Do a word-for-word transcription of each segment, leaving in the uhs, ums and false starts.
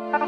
Hello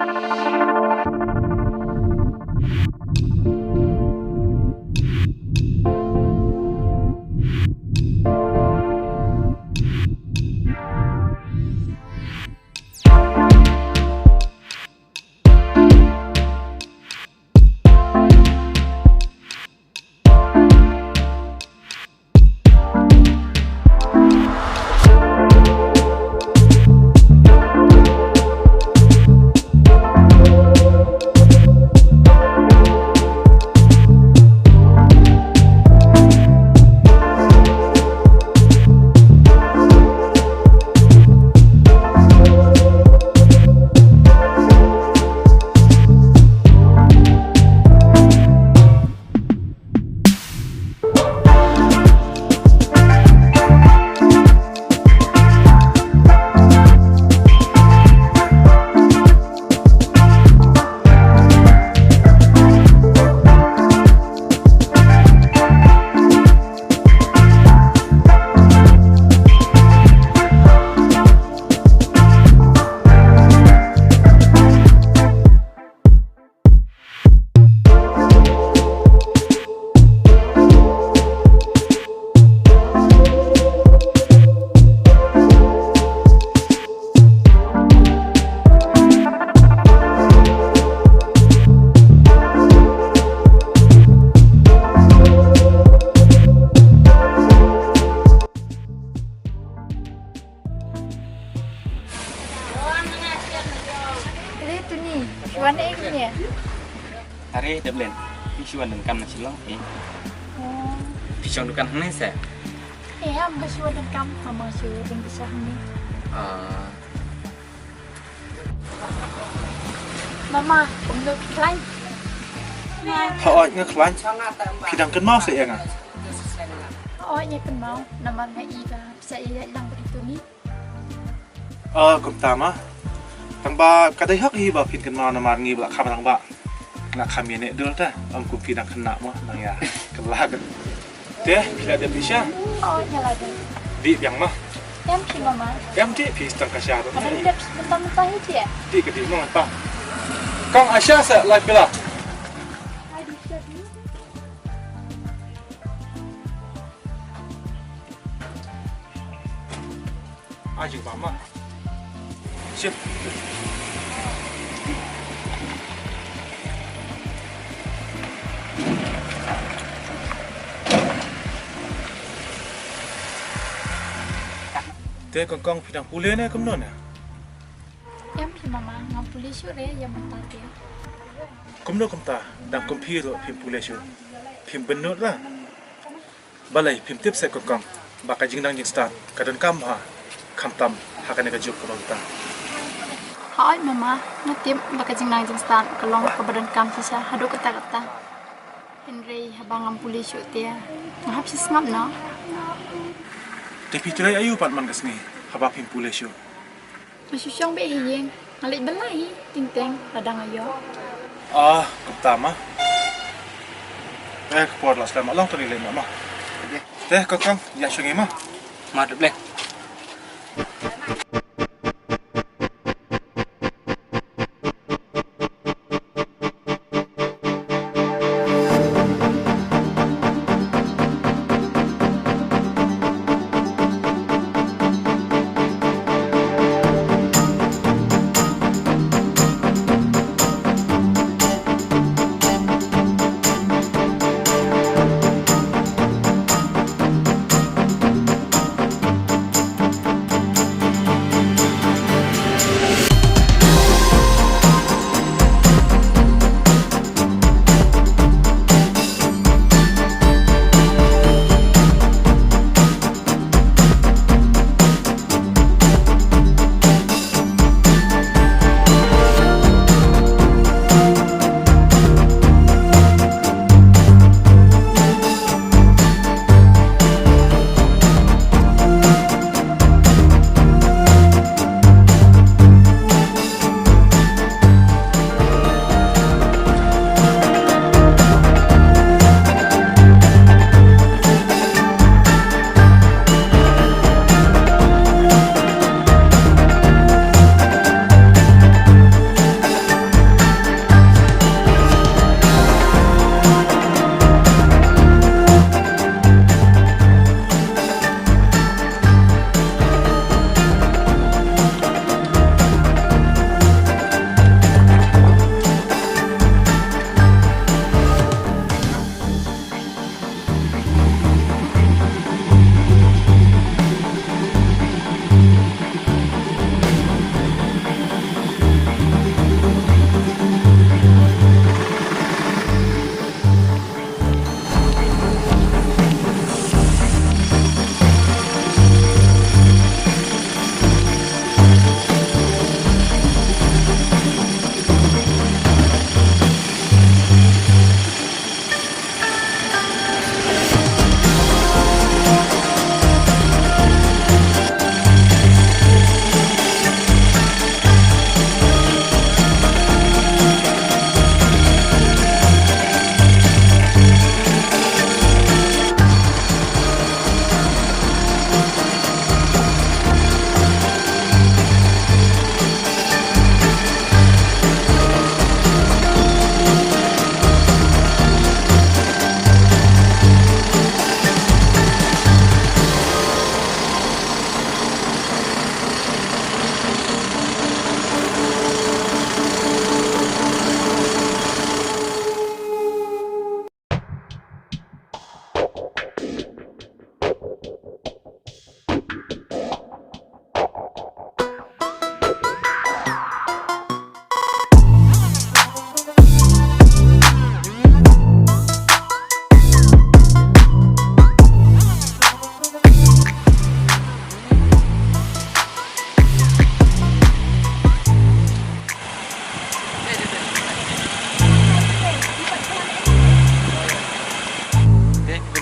Tony, phi wan ei kumne? Are Deblen, phi shu wan donkam na shalong eh? Oh. Phi shong dukan hangne se? Eh, ym ba shu wan donkam, mama shu ring pisa hangne. Ah. Mama, kumno phi khlaiñ? Hooid nga khlaiñ. Phi dang kynmaw sa ïa nga? Hooid nga kynmaw, namar nga i ba pisa ïa lang bad i Tony. Ah, kumta ma. Tang ba ka dei hok hi ba phin kynmaw namar ngi ba la kham rangbah. Nga kham ïa ne dul ta, ym kum phi dang khynnah mo, dang ïa kylla ka. Te, phi la dep dih sha? Oh, ïa la dep. Dih biang ma. Em phi mama. Em dih phi tang ka sha. Ka dang dep mynta mynta hi te. Dih ka dih ma mynta. Kong Asha sa lai phi la. Ai dih sha dih. Ai jingpang ma. Sip. Te kong kong phi dang pule ne kumno ne? Em phi mama, ngam pule shuh re ïa mynta te. Kumno kumta, dang kum phi ruh phim pule shuh. Phim bynnud la. Balei phim tip seh kong kong ba ka jingnang jingstad ka donkam bha khamtam ha kane ka juk kaba mynta. Hooid mama, nga tip ba ka jingnang jingstad ka long kaba donkam shisha haduh katta katta. Hynrei haba ngam pule shuh te nga hap shisngap noh. Te phi trei aïu pat man ka sngi haba phim pule shuh? Nga shu shong beit ha ïing. Nga leit bylla hi, teng teng lada nga ïoh. Ah, kumta ma. Eh, ka por la slem, long tang ïaleh ma. Te kong kong, ïa shong hi ma. Ma, dep leh.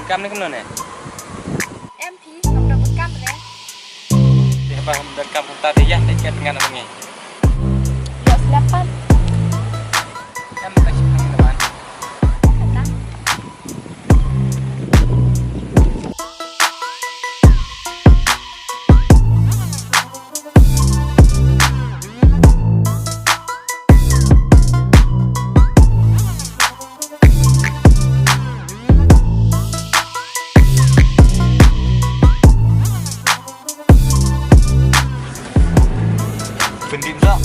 Kam ne kumno ne? Em phi, ngam don kam ne. Te haba ngam don kam kumta te ïa te ket ngan ngi. Ïa selepan. Em ka shi kam ne man. Kata. Pyndim sa.